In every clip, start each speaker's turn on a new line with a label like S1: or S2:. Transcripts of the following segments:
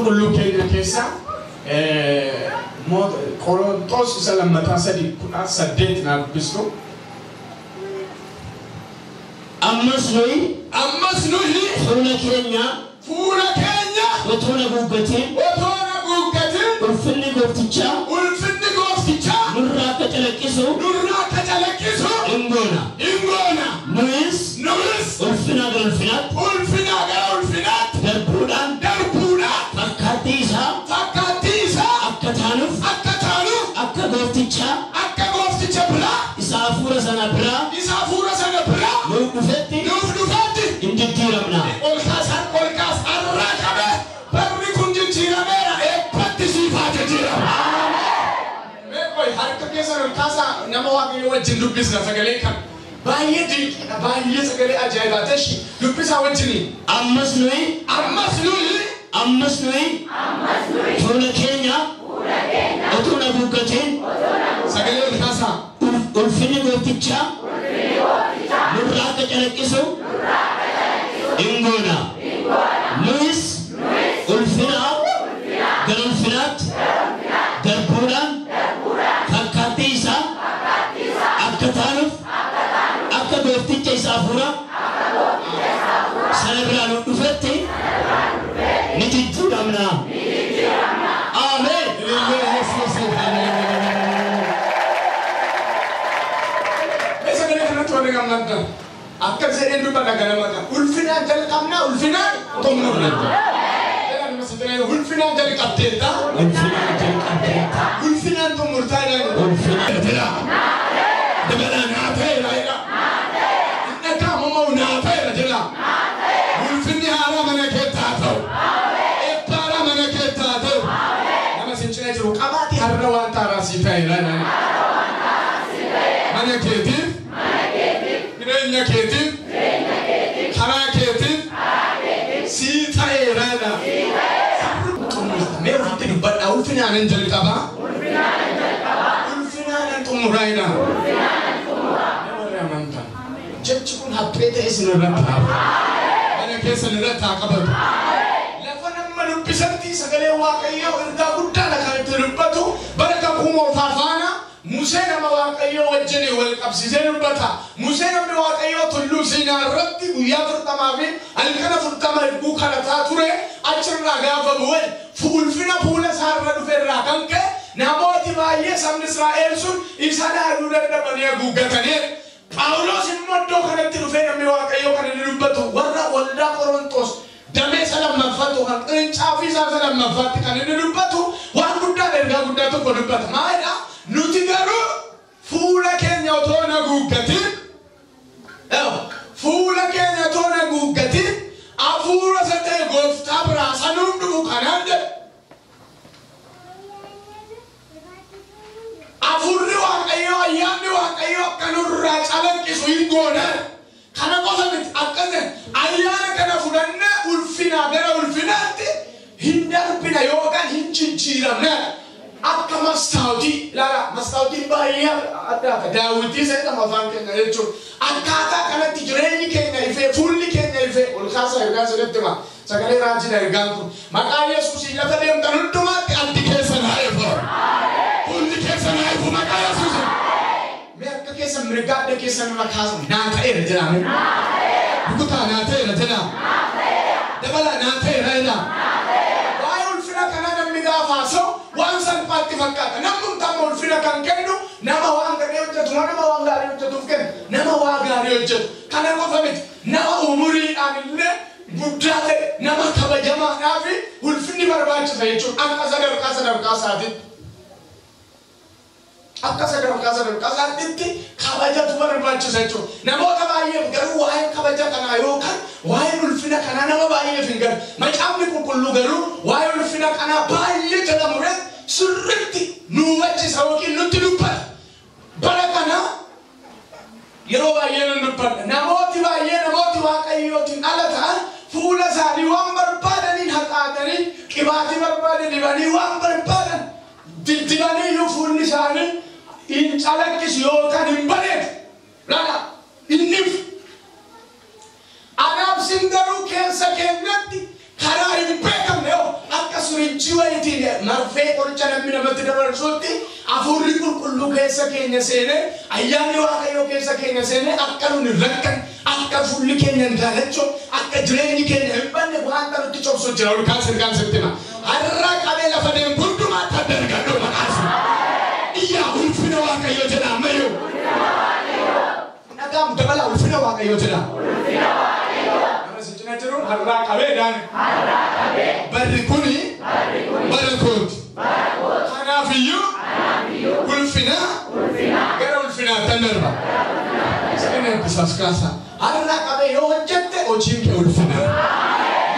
S1: qulqulluu keenya keessaa Qorontos isa lammataa 3:18 naaf dubbistu.
S2: Ammas nuyi
S1: Ammas nuyi
S2: fuula keenya
S1: fuula keenya
S2: otoo hin haguuggatin
S1: otoo hin haguuggatin
S2: ulfinni gooftichaa
S1: ulfinni gooftichaa
S2: nurraa akka calaqqisu
S1: nurraa akka calaqqisu
S2: in goona.
S1: In goona.
S2: Nuyis
S1: Nuyis
S2: ulfinaa gara ulfinaatti
S1: ulfinaa gara ulfinaatti
S2: darbuudhaan
S1: darbuudhaan
S2: fakkaattii isaa
S1: fakkaattii isaa
S2: akka taanuuf
S1: akka taanuuf
S2: akka gooftichaa
S1: akka goofticha biraa
S2: isa hafuura sana biraa
S1: isa hafuura sana biraa
S2: nuuf dhufetti
S1: nuuf dhufetti
S2: in jijjiiramna.
S1: Ol kaas, ol kaas. Har'aa qabe barri kun jijjiirameera. Eebbatti siif haa jijjiiramu. Mee qoy, harka keessan ol kaasaa. Nama Waaqayyo wajjin dubbisna. Sagalee kan baay'ee dinqiidha, baay'ee sagalee ajaa'ibaa ta'e dubbisaa wajjiniin.
S2: Ammas nuyi
S1: Ammas nuyi
S2: ammas nuyi fuula keenya otoo hin haguuggatin
S1: Sagalee ol kaasaa.
S2: Ulfinni gooftichaa nurraa akka calaqqisu in goona. Nuyis ulfinaa gara ulfinaatti darbuudhaan fakkaattii isaa akka taanuuf akka goofticha isa hafuura sana biraa nuuf dhufetti ni jijjiiramna. Ameen.
S1: Mee sagalee kanatti warri gammaddan akka jedheen dubbadha ganama kan ulfinaan jalqabna, ulfinaan xumurra. Jedhan nama sagalee ulfinaan jalqabdeetta.
S2: Ulfinaan jalqabdeetta.
S1: Ulfinaan xumurtaa jedhan.
S2: Ulfinaan.
S1: Jedha. Dabalaa, naa ta'eera jedha. Dhaga'amu moo naa ta'eera jedha. Ulfinni haaraa mana keetti haa ta'u. Eebba haaraa mana keetti haa ta'u. Nama sin cina jiru qabaati, har'a waan haaraa sii ta'eera. Mana keetiif, jireenya keetiif, karaa keetiif sii ta'eera. Mee ofitti dubbadhaa, ulfinaanan jalqabaa. Ulfinaanan xumuraa jedha. Warri amantan, jechi kun haphee ta'e isin irratti haa hafu. Mana keessan irratti haa qabatu. Lafa nama dubbisatti sagalee Waaqayyoo ergaa guddaadha kan itti dubbatu. Bara kakuu moofaa faana Musee nama Waaqayyoo wajjin wal qabsiisee dubbata. Musee namni Waaqayyoo tulluu Siinaa irratti guyyaa 40 fi halkan 40 erguu kadhataa ture, achirraa gaafa bu'e ulfina fuula isaarra dhufe irraa kan ka'e namooti baay'ee sabni Israa'el sun isa laaluu dadhabanii haguuggatanii. Phaawulos immoo iddoo kanatti dhufee namni Waaqayyoo kan inni dubbatu warra waldaa Qorontos damee isa lammaffaatu kan qirincaafi isaa isa lammaffaatti kan inni dubbatu waan guddaan ergaa guddaa tokko dubbata. Maalidha? Nuti garuu fuula keenya otoo hin haguuggatin, fuula keenya otoo hin haguuggatin, hafuura isa ta'e gooftaa biraa sanuun dhufu kanaan jedhe. Hafuurri Waaqayyoo, ayyaanni Waaqayyoo akka nurraa calaqqisu hin goonaan. Kana qofa miti, akkas ayyaana kana fudhannee ulfinaa gara ulfinaatti hin darbina yookaan hin jijjiiramna. Akka mastaawutii ilaala, mastaawutiin baay'ee addaata, daawwitii isa jedhama afaan keenya jechuudha. Akkaataa kanatti jireenyi keenya ifee, fuulli keenya ifee. Ol kaasaa yookaan sirriitti hima. Sagalee raajiidha ergaan kun. Maqaa Yesuusiin lafa deemtan hundumaatti addi keessan haa ifu. Fuulli keessan haa ifu maqaa Yesuusiin. Mee harka keessan mirgaa adda keessan irra kaasan, naa ta'eera jedhaa. Rukutaa, naa ta'eera jedhaa. Dabalaa, naa ta'eera jedhaa. Waa'ee ulfina kanaa namni gaafa haasa'u waan salphaatti fakkaata. Namni hundama ulfina kan kennu nama waan gaarii hojjetu, nama waan gaarii hojjetuuf kennu, nama waa gaarii hojjetu. Kana qofa miti. Nama umuriidhaan illee guddaa ta'e, nama kabajamaadhaa fi ulfinni barbaachisa jechuudha. Akka sadarkaa sadarkaa isaatiitti. Akka sadarkaa sadarkaa isaatiitti kabajatu barbaachisa jechuudha. Namoota baay'eef garuu waa'een kabaja kanaa yookaan waa'een ulfina kanaa nama baay'eef hin galu. Macaafni qulqulluu garuu waa'ee ulfina kanaa baay'ee jala muree sirriitti nu hubachisa yookiin nutti dubbata. Bara kana yeroo baay'ee nan dubbadha. Namooti baay'ee, namooti Waaqayyootiin ala ta'an, fuula isaanii waan barbaadaniin haxaatanii, qibaatii barbaadan dibanii, waan barbaadan diddibanii iyyuu fuulli isaanii hin calaqqisu yookaan hin bareedu. Laala inni anaaf sin garuu keessa keenyatti karaa hin beekamne yoo akka sirinjii wayitiin marfee qoricha namni namatti dabarsutti hafuurri qulqulluu keessa keenya seenee ayyaanni Waaqayyoo keessa keenya seenee akka nuni rakkan akka fuulli keenya hin daalachoo akka jireenyi keenya hin banne wanta nutti cobsu jira. Ol kaas ergaan sitti hima. Har'a qabee lafa deemu hundumaatti adda argadhu maqaas.
S2: Iyyaa ulfina Waaqayyoo jedha ammayyuu.
S1: Dhagaam dabala ulfina Waaqayyoo jedha. Nama si cina jiru har'aa qabee daani. Barri kuni bara kooti. Kanaafiyyuu ulfina gara ulfinaatti darba. Isin eebbisaas kaasa. Har'aa qabee yoo hojjette hojiin kee ulfina.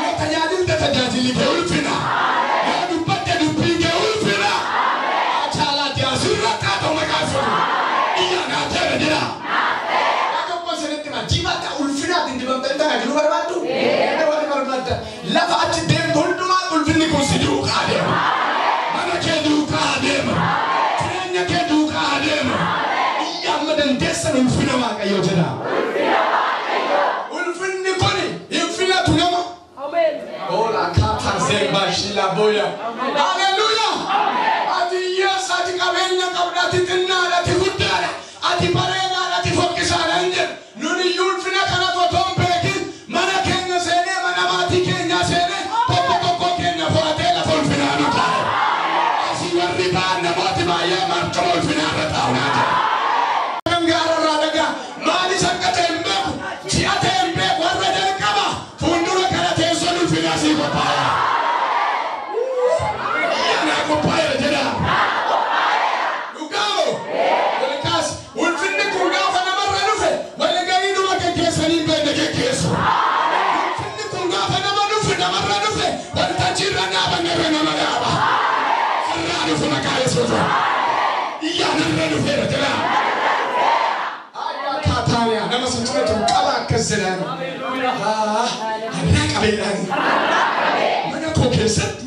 S2: Yoo tajaajilte tajaajilli kee ulfina. Yoo dubbatte dubbiin kee ulfina. Achaalaati asirratti haa ta'u maqaa sun. Iyyaa naa ta'eera jedha.
S1: Tokko isinitti hima. Dibata ulfinaatiin dibamtanii tajaajilu barbaaddu? Warri barbaadda. Lafa achi deemtu hundumaa
S2: ulfinni kun si duukaa deema. Mana kee duukaa deema. Jireenya kee duukaa deema. Iyya amma dandeessan ulfina Waaqayyoo jedha.
S1: Ulfinni kuni hin filatu nama. Ola kata zemba shila boya. Hallelujah. Ati hiyyeessa, ati qabeenya qabda, ati xinnaadha, ati guddaadha, ati bareedaadha, ati fokkisaadha hin jedhu. Nuni iyyuu ulfina kanatu otoo hin beekin mana keenya seenee mana maatii keenyaa seenee tokko tokko keenya fo'atee lafa ulfinaa nu taa'e.
S2: Asii warri ba'an namooti baay'ee marcuma ulfinaa irra taa'u naa jedha.
S1: Kan gaararraa dhagaa maalis akka ta'e hin beeku ji'a ta'e hin beeku warra jalqaba
S2: Fuuldura kana teessoon ulfinaa sii qophaa'e. Iyyaa naa qophaa'eera jedha.
S1: Dhugaamo olkaas ulfinni kun gaafa namarra dhufe walgahii dhuma geggeessanii
S2: hin beekne geggeessu. Ulfinni kun gaafa nama dhufe namarra dhufe waltajjii irra dhaabanne irra nama dhaaba. Irraa dhufu maqaa Yesuus. Iyyaa narra dhufeera jedha.
S1: Kaataaniyaa nama si cina jiru qaba akkas jedhaan. Har'aa qabeedhaan mana koo keessatti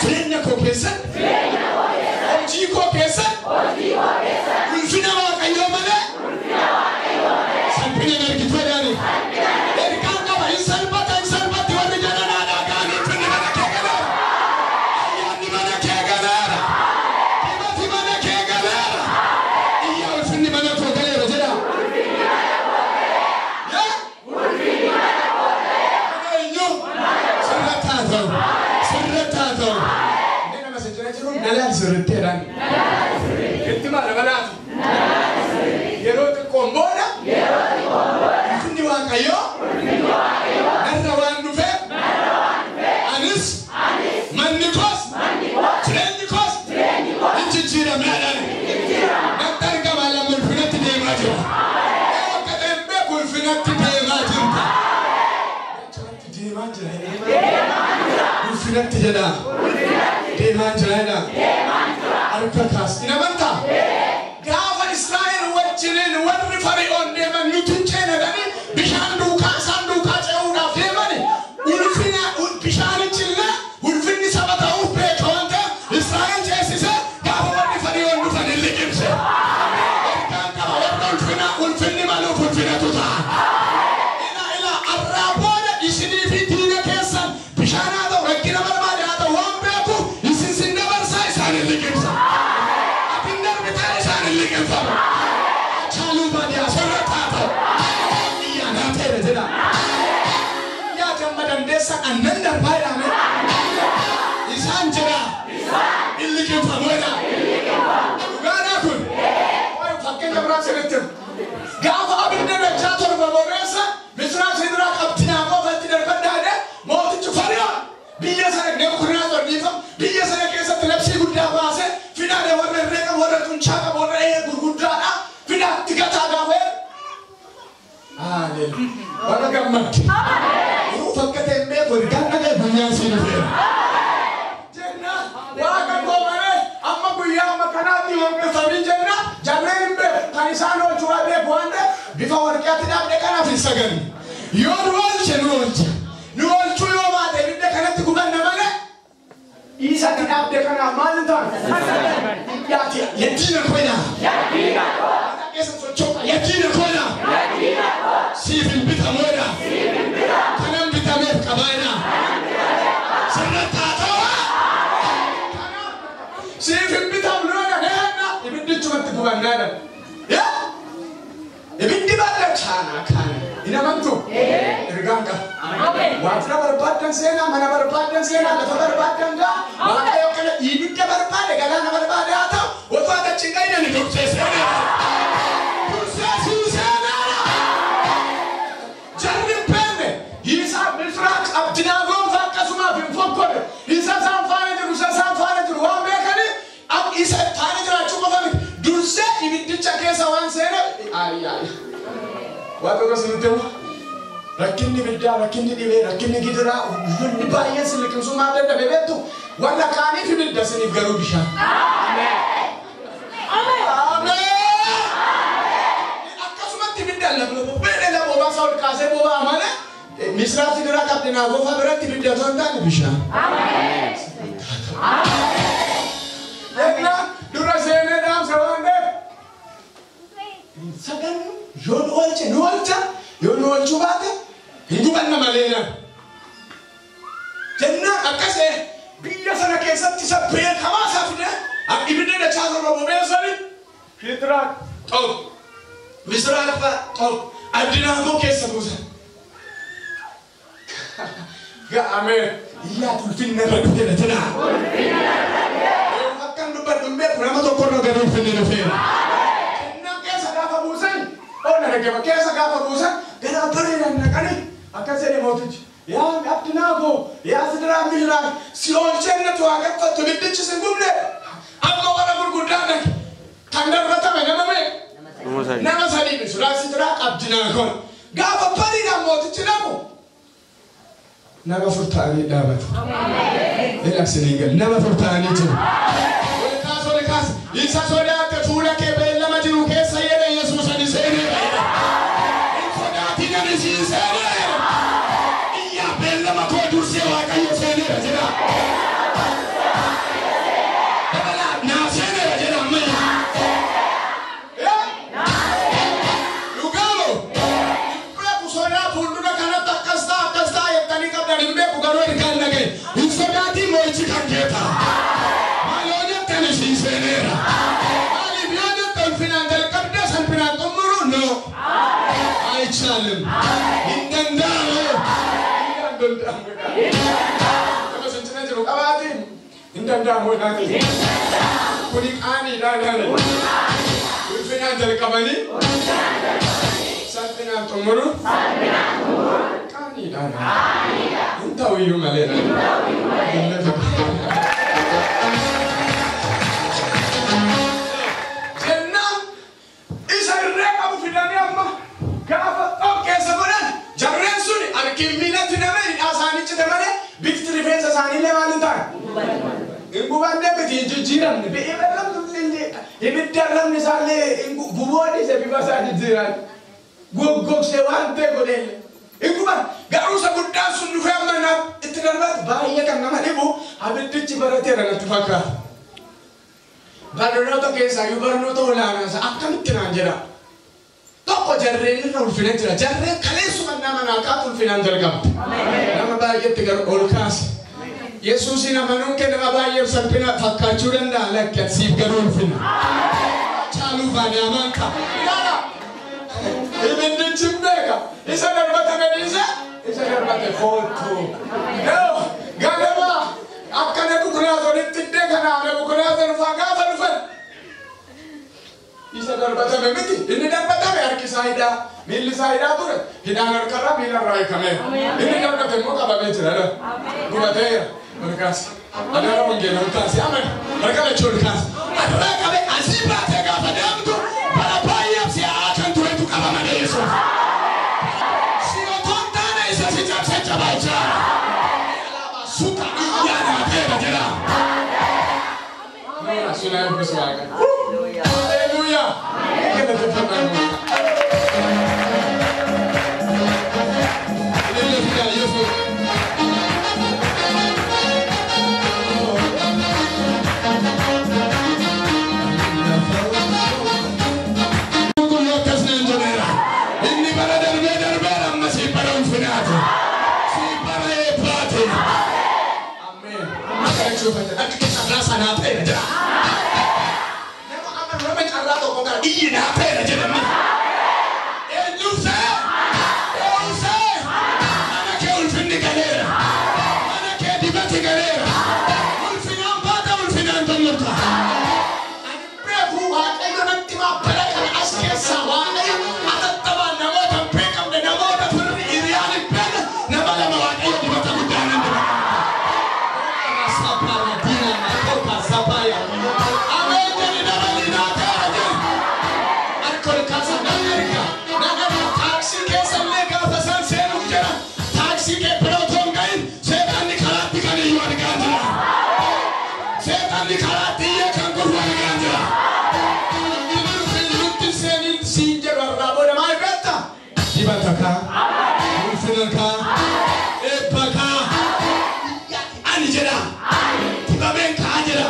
S1: jireenya koo keessatti hojii koo keessatti ulfina Waaqayyoo malee salphina hin argitu jedhaani. Ergaan qaba hin salphata hin salphatti warri jedhan aadaa kaan
S2: ulfinni mana kee galeera. Ayyaanni mana kee galeera. Dibati mana kee galeera. Iyyaa ulfinni mana koo galeera jedha.
S1: Eenyu sirratti haa ta'u sirratti haa ta'u. Inni nama si cina jiru nalaan sirriitti jedhaan. Itti maal balaati? Yeroo xiqqoon booda ulfinni Waaqayyoo narra waan dhufeef anis manni koos jireenyi koos hin jijjiiramne jedhani. Natti argama lama ulfinatti deemaa jira. Yoo akka ta'e hin beeku ulfinatti deemaa jirta. Ulfinatti deemaa jira. Ulfinatti jedha. Deemaa jira jedha. Harka kaas. Hin amantaa? Gaafa Israa'el wajjiniin warri Fari'oon deeman nuti hin ceenadhanii bishaan duukaa isaan duukaa ce'uudhaaf deemani ulfina bishaanichi illee ulfinni saba ta'uuf beeka waan ta'eef Israa'el ceesisee gaafa warri Fari'oon dhufan hin liqimse. Ergaan qaba warra ulfina ulfinni maluuf
S2: ulfinatu ta'a.
S1: Ila ila arraa booda isinii fi diina keessan bishaan haa ta'u rakkina barbaade haa ta'u waan beeku isin sin dabarsaa
S2: Isaan hin liqimsa. Ati hin darbitaa isaan hin liqimfamu.
S1: Achaaluu baadiyyaa
S2: Sirratti haa ta'u.
S1: Iyyaa naa ta'eera jedha. Iyyaa gamma dandeessa annan darbaa jedhame. Isaan jedha. Hin liqimfamu jedha. Dhugaadhaa kun. Fakkeenya biraa isinitti himu. Gaafa abidda dachaa torba boreessa Misraa Sidiraa qabxinaa qofatti darbadhaa jedhee mootichi Fari'oon biyya sana Nebukadnezar dhiifama biyya sana keessatti labsii guddaa baasee fidaadhe warra irree qabu warra cunchaa qabu warra eegee gurguddaadha fidaatti gataa gaafa jedhu. Haleluuyaa. Warra gammadde. Yoo fakka ta'e hin beeku ergaan dhaga'e
S2: Guyyaan sii dhufeera.
S1: Jennaan waaqa koo malee amma guyyaa amma kanaatti waaqeffamiin jennaan jarreen hin beeku kan isaan oolchu waa beeku waan ta'eef bifa warqeetti dhaabde kanaaf hin saganne. Yoo nu oolche nu oolcha. Nu oolchuu yoo baate ibidda kanatti gubanna malee dhiisatti dhaabde kanaaf maal hin taane? Iyyaati
S2: Yaddiina koonaa.
S1: Mataa keessa socho'a.
S2: Yaddiina koonaa. Siif hin bitamu jedha. Kanan bitameef qabaa jedha. Sirratti haa ta'u.
S1: Siif hin bitamnu jedhan ibiddichumatti gubannaa jedhan. Ibiddi baala chaanaa kaana. Hin amantu? Ergaan qaba. Waajjira barbaaddan seenaa, mana barbaaddan seenaa, lafa barbaaddan gaa, Waaqayyo kana ibidda barbaade, galaana barbaade haa ta'u, otoo ati achi hin gahin ani dursee seeneera. Dursee sii seeneera. Jarri hin beekne, Yisaaq, Misraaq, Abdinaagoon fa'aa akkasumaaf hin fokkore. Isa isaan faana jiru, isa isaan faana jiru waan beekaniif isa faana jiraachuu qofa miti. Dursee ibiddicha keessa waan seeneef, ayyaay. Waaqa isinitti himu. Rakkinni ibiddaa, rakkinni dhibee, rakkinni gidiraa, wanni baay'een sin liqimsuu maal dadhabe beektu? Warra kaaniif ibidda isiniif garuu bishaan. Ameen. Akkasumatti ibidda beela bobaa isaa ol kaasee bobaa malee Misraa Sidiraa qabdinaa gofa biratti ibidda osoo hin taane bishaan. Egaa dura seenee dhaamsa waan ta'eef sagannu yoo nu oolche nu oolcha yoo nu oolchuu baate hin gubanna malee nan. Jennaan akkasee biyya sana keessatti isa beekamaa isaa fide ibidda dachaa torba bobeessani Sidiraa xob Misraa lafa xob Abdinaagoo keessa buusan. Ameen. Iyyaa ulfinna irra dhufeera jedha. Akkan dubbadhu hin beeku nama tokko irra garuu ulfinni dhufeera. Jennaan keessa gaafa buusan ona dhaggeeffa keessa gaafa buusan gara bareedan naqanii akkas jedhe mootichi. Yaa Abdinaagoo yaa Sidiraa Misraa si oolcheen natti waaqeffattu ibiddichi sin gubne amma warra gurguddaa naqe kan darbatame nama meeqa? Nama sadii Misraa Sidiraa Abdinaagoon gaafa bariidhaan mootichi naqu nama afur ta'anii dhaabatu. Ilaksiniin gal nama afur ta'anii jiru. Ol kaas ol kaas isa sodaate fuula kee beellama jiru keessa jedhe Yesuus ani seeneera.
S2: Hin sodaatin ani sii seeneera. Iyyaa beellama koo dursee Waaqayyo seeneera jedha. Dabalaa naa seeneera jedha ammayya.
S1: Dhugaamo hin beeku sodaa fuuldura kanatti akkas ta'a akkas ta'a jettanii qabdan hin beeku garuu ergaan dhagaye.
S2: Hin sodaatin mo'ichi kan kee ta'a. Maal yoo jette ani sii seeneera.
S1: Maaliif yoo jette ulfinaan jalqabdee salphinaan xumuruu no. አይቻልም።
S2: Hin danda'amu.
S1: Hin danda'amu. Nama sinchina jiru qabaatiin hin danda'amu naati. Kuni qaaniidha naani. Ulfinaan jalqabanii salphinaan xumuru qaaniidha naani. Hin ta'u iyyuu malee naani. Jennaan isa irree qabu fidanii amma gaafa xob keessa godhan jarreen suni harkiin miilatti name hidhaa isaanii cite malee bifti rifeensa isaanii maal hin taane. Hin gubanne miti hin jijjiiramne ibidda arrabni isaallee guboo dhiise bifa isaa jijjiiran goggogsee waan ta'e godheelle. Hin guban garuu isa guddaan sun dhufee amma itti darbate baay'ee kan nama dhibu abiddichi barateera natti fakkaata. Barnoota keessaa iyyuu barnoota olaanaa isaa akkamitti naan jedha. Tokko jarreen irra ulfina jira. Jarreen kaleessuma nama naaqaatu ulfinaan jalqabde. Nama baay'eetti garuu ol kaase. Yesuusin amanuun kee nama baay'eef salphina fakkaachuu danda'a lakki siif garuu ulfina. Caaluuf ani amantaa. Ilaala. Ibiddichi hin beeka. Isa darbatame dhiise isa darbate koottu. Ganama akka Nebukadnezaritti iddee kanaa Nebukadnezar fa'aa gaafa dhufan isa darbatame miti. Inni darbatame harki isaa hidhaa miilli isaa hidhaa ture hidhaan harkarraa miilarraa hiikameera. Inni darbate immoo qabamee jira. Gubateera. Ol kaasi. Adaraa wangeela ol kaasi. Ameen. Harka lachuu ol kaasi.
S2: Har'a qabee asii baatee gaafa deemtu bara baay'eef si haa kan turetu qaba malee Yesuus. Si otoo hin taane isa si cabsee cabaa jira. Suka iyyaa naa ta'eera jedha.
S1: Haleluuyaa.
S2: Haleluuyaa Yesuus. Qulqulluu akkas naan jedheera. Inni bara darbee darbeera amma siif bara ulfinaati. Siif bara eebbaati.
S1: Ameen. Akka jechuuf akka keessa biraa sanaa ta'eera jedha. tokko gara iyyi naa ta'eera jedhama. Eenyuuf ta'e? Eenyuuf ta'e? Mana kee ulfinni galeera. Mana kee dibati galeera. Ulfinaan baata ulfinaan xumurta. Ani beeku Waaqayyo natti himaa bara kana as keessaa Waaqayyo atattamaan namoota hin beekamne namoota firri hiriyaan hin beekne nama lama Waaqayyo dibata guddaa nan dibata. Ameen jedhi dabalii naa ta'eera jedhi. Harka ol kaasa nan erga nan erga taaksii keessa illee gaafa isaan seenuuf jedhan taaksii kee bira otoo hin gahin seexanni karaatti kan iyyuu argaa jira. Seexanni karaatti iyyee kan kufu argaa jira. Inni nutti seenin siin jedhu har'aa booda maal beekta? Dibata kaa, ulfina kaa, eebba kaa. Ani jedha. Dibameen kaa jedha.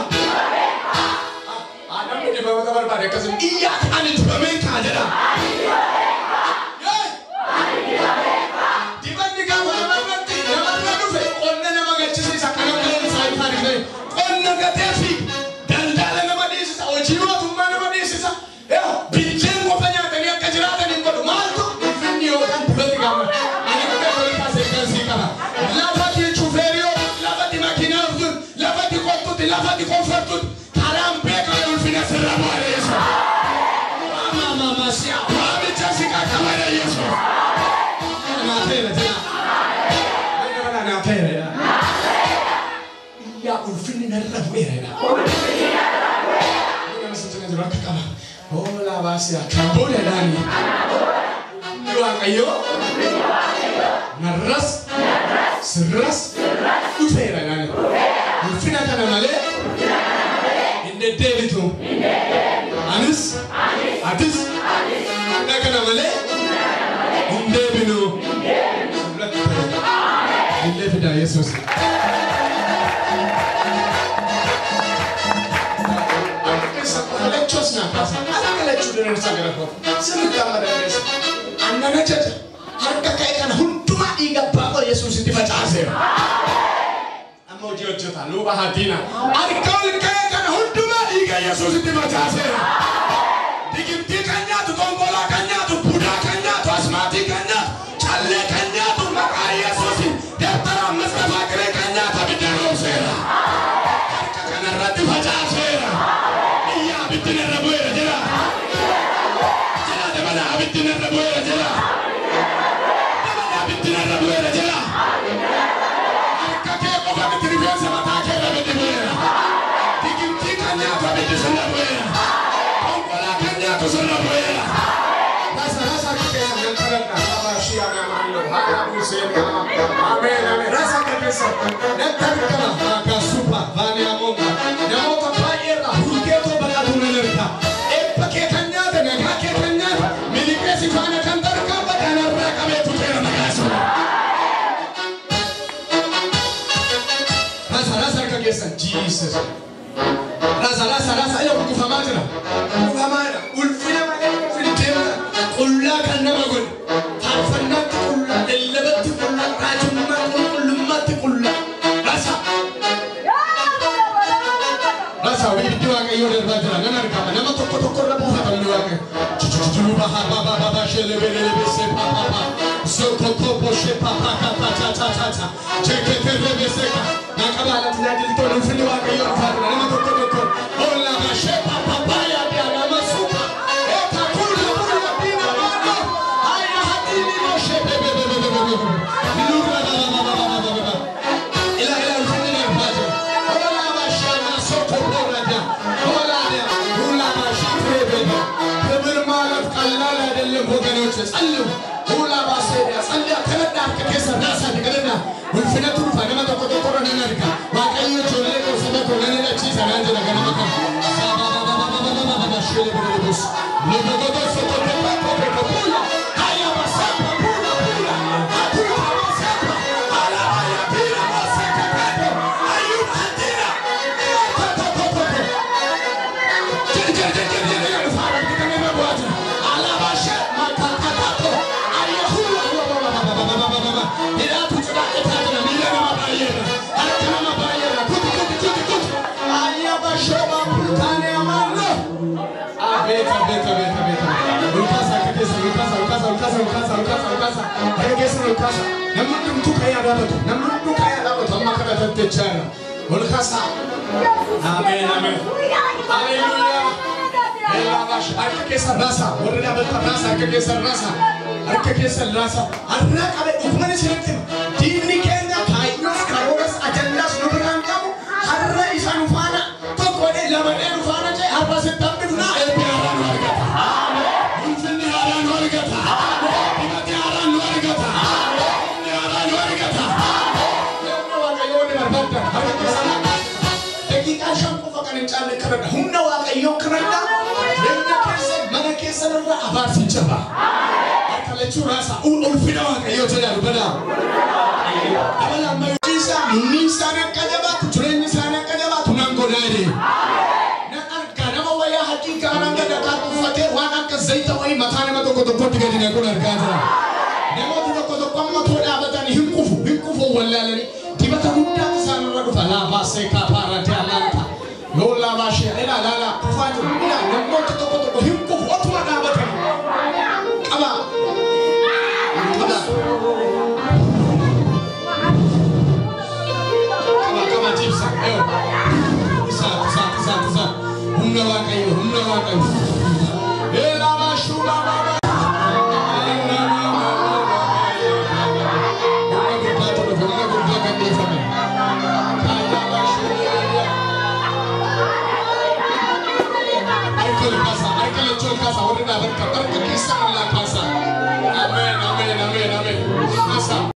S1: Namni dibamata barbaade akkasuma iyyaati ani dibameen kaa jedha. Dibanni gaafa namarratti namarra dhufe qonna nama galchisiisa kan akka isaa hin taane qonna gatee fiiga daldala nama dhiisisa hojii mootummaa nama dhiisisa biddeen qofa nyaatanii akka jiraatan hin godhu maaltu ulfinni yookaan dibati gaafa ani dhufee tolitaa seeqansii qaba lafati chufeerii lafati makiinaa ooftuun lafati qottutti lafati qonfartutti karaan beekame ulfina sirra bu'aa Yesuus. Waamicha si qaqqabare Yesuus. Naa ta'eera jedha. Naa ta'eera jedha. Iyyaa ulfinni narra bu'eera jedha. Nama si cina jiru akka qaba. Hoolaa baasiyaa kan booda daani. Inni Waaqayyoo narras sirras dhufeera jedhani. Ulfina kana malee hin deddeebitu. Anis atis ulfina kana malee hin deebinu. Sirratti ta'e. Illee fidaa Yesuus. Kalachos naa kaasa. Ala kalachuu diriirsa gara koo. Sirriitti amma dandeessa. Annana jaja. Harka ka'e kana hundumaa dhiiga abbaa koo Yesuusitti facaaseera. Amma hojii hojjeta luba hadiina. Harka ol ka'e kana hundumaa dhiiga Yesuusitti facaaseera. Digimtii kan nyaatu, tombolaa kan nyaatu, budaa kan nyaatu, asmaatii kan nyaatu, callee kan nyaatu maqaa Yesuusiin dabtara masqafaa qiree kan nyaatu abidda roobseera. Harka kanarratti facaaseera. Iyya abiddi narra bu'eera jedha. Jedha dabala abiddi narra bu'eera jedha. Dabala abiddi narra bu'eera jedha. Harka kee qofa miti rifeensa mataa kee irra abiddi bu'eera. Digimtii kan nyaatu abiddi sirra bu'eera. Tombolaa kan nyaatu sirra bu'eera. Rasa rasa harka keessa nan kadhadha. Sabaa shii anaa maalloo haadha buuseen. Ameen ameen. Rasa harka keessa nan tarkama. Maka supa vaani amonga. Namoota baay'eerraa hurgeetoo baqatu nan erga. Eebba kee kan nyaate nagaa kee kan nyaate miliqee si faana kan tarkaanfate anarraa qabeetu seera maqaa Yesuus. Rasa rasa harka keessan Jesus. Rasa rasa rasa ila kufamaa jira. Kufamaa jira. Ulfina malee ulfin deemta. Qullaa kan nama godhe. Faarfannaatti qullaa, lallabatti qullaa, raajummaa qulqullummaatti qullaa. Rasa. Rasa ibiddi Waaqayyoo darbaa jira. Nan argama. Nama tokko tokko irra buufata inni Waaqayyo. Luba ha ba ba ba ba shele bele lebe se pa pa pa. Soko topo she pa pa ka pa cha cha cha cha. Cheke te rebe se ka. Na qaba ala tajaajiltoonni ulfinni Waaqayyoo dhufaa jira. Nama tokko tokko. Olla ba she pa pa pa ya dia nama suka. Eta kula kula dina mano. Haya hatini mo she be be be be be be be. Lura ba ba ba ba ba ba ba ba. Ila ila ulfinni dhufaa jira. Olla ba she ma soko pora dia. Olla dia. Hula ba she te be be. ክብር ማለት ቀላል አይደለም ወገኖች፣ ጸልዩ። ሁላ ባሴዲያ ጸልያ ከነዳ harka keessa naasaa kadhadha. Ulfinatu dhufa nama tokko tokko irra nan arga. Waaqayyo ijoollee koo saba koo nan hidhachiisa naan jedha ganama kana. Sababababababababa shele bebebus. Lobogodo soto topa topa pula. Haya basapa pula pula. Hakuna basapa. Ala haya pira basaka kato. Ayub hadira. To to to to to. Jeri jeri jeri jeri jeri fara kita nama buat. Ala basha makakakato. Ayahula wa Hidatu sudah kita ada mila nama bayar. Harta nama bayar. Kuti kuti kuti kuti. Ayah basha putane amano. Abet abet kaasa. Harka keessan ol kaasa. Namni hundumtuu ka'ee haa dhaabatu. Namni hundumtuu ka'ee haa dhaabatu. Amma kadhatatti jechaadha. Ol kaasa. Ameen ameen. Haleluuyaa. Harka keessan raasaa. Warri dhaabatan raasaa. Harka keessan raasaa. Harka keessan raasaa. Har'a qabe dhufman isinitti hima. Diinni keenya kaayyoos karooras ajandaas nu biraan qabu har'a isa nu faana tokko dhee lama dhee nu faana jee har'a sitti hambifnaa
S2: Eebbi haaraan nu argata. Ulfinni haaraan nu argata. Dibatni haaraan nu argata. Humni haaraan nu argata.
S1: Humna Waaqayyoo ni barbaaddan. Harka keessan daqiiqaa 5 qofa kan hin caalle kadhadha. Humna Waaqayyoo kadhadha. Jireenya keessan mana keessan irra abaarsi jaba. Harka lachuu raasaa. Ulfina Waaqayyoo jedhaa dubbataa. Dabala ammayyuu humni isaanii akka jabaatu jireenyi isaanii akka jabaatu nan godhaa jedhe. Nan argaa nama wayyaa haqiiqaa hanga dakaatti uffatee waan akka zayita wayii mataa nama tokko tokkotti gadi naquun argaa jira. Namooti tokko tokko amma too dhaabatanii hin kufu wallaalanii dibata guddaatu isaan irra dhufa laafaa seekaa paarratti alaanta. Yoo laafaa shee ilaa laalaa kufaa jiru ilaa namooti tokko tokko hin kufu otuma dhaabatanii. Qaba. Qaba. Qaba qaba jibsa. Eeyo. Isaa isaa isaa isaa. Humna Waaqayyo humna Waaqayyo. Eelaa shuulaa baabaa. Humna guddaatu dhufe humna guddaa kan dhiifame. Kaayyabaa shuulaa. Harka ol kaasa harka lachuu ol kaasa warri dhaabattan harka keessan ol kaasa. Ameen ameen ameen ameen. Kaasa.